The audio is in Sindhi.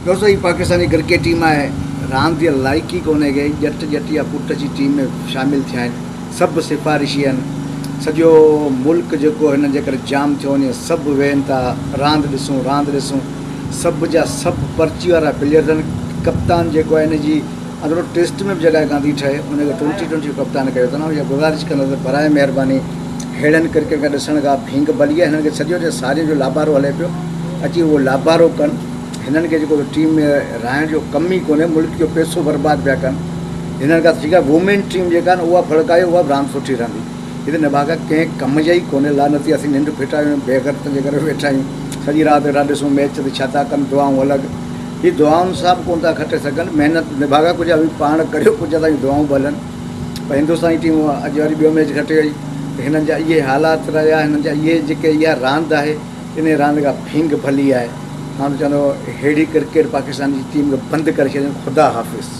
دوستو هي پاڪستاني ڪرڪيٽ ٽيم آهي راند جي لائق ئي ڪونهي ڪي ڄٽ ڄٽ يا پٽ جي ٽيم ۾ شامل ٿيا آهن سڀ سفارشي آهن سڄو ملڪ جيڪو هنن جي ڪري جام ٿيو وڃي سڀ ويهن ٿا راند ڏسون راند ڏسون سڀ جا سڀ پرچي وارا پليئرز آهن ڪپتان جيڪو آهي ان جي اندرو ٽيسٽ ۾ به جڳهه ڪانه ٿي ٺهي ان کي ٽوئنٽي ٽوئنٽي جو ڪپتان ڪيو اٿن آئون اها گذارش ڪندس ته براء مهرباني ههڙن ڪرڪيٽ کي ڏسڻ کان ڀينگ ڀلي آهي هنن کي سڄو ڏينهن سارين جو لابارو هلي پيو اچي اهو لابارو ڪن هنن کي جيڪو ٽيم ۾ رهائڻ جو ڪم ئي ڪونهي ملڪ جو پئسو برباد پيا ڪن هنن کان ٺيڪ آهي وومين ٽيم جيڪا آهي نه اها ڦڙڪايو اها به راند سٺي رهندي هي ته نڀاڳا ڪنهن ڪم جا ئي ڪونهي لعنتي اسين ننڊ ڦٽا آهيون بيغيرتن جي ڪري ويٺا آهيون سڄي رات ويٺا ڏسون ميچ ته ڇا ٿا ڪن دعائون الڳ هي دعائن سان به ڪونه ٿا کٽي سگهن محنت نڀاڳا ڪجهه اوهين پاڻ ڪريو ڪجهه اسان جون دعائون به هلن پر هندستاني ٽيم اڄ وري ٻيو ميچ کٽي وئي ته هنن جا اهي حالات رهيا هنن جا اهي جيڪي اها راند آهي انهي راند کان ڀينگ ڀلي آهي آئون ته چوندو ههڙي ڪرڪيٽ پاڪستان جي ٽيم کي بند ڪري ڇڏين خدا حافظ.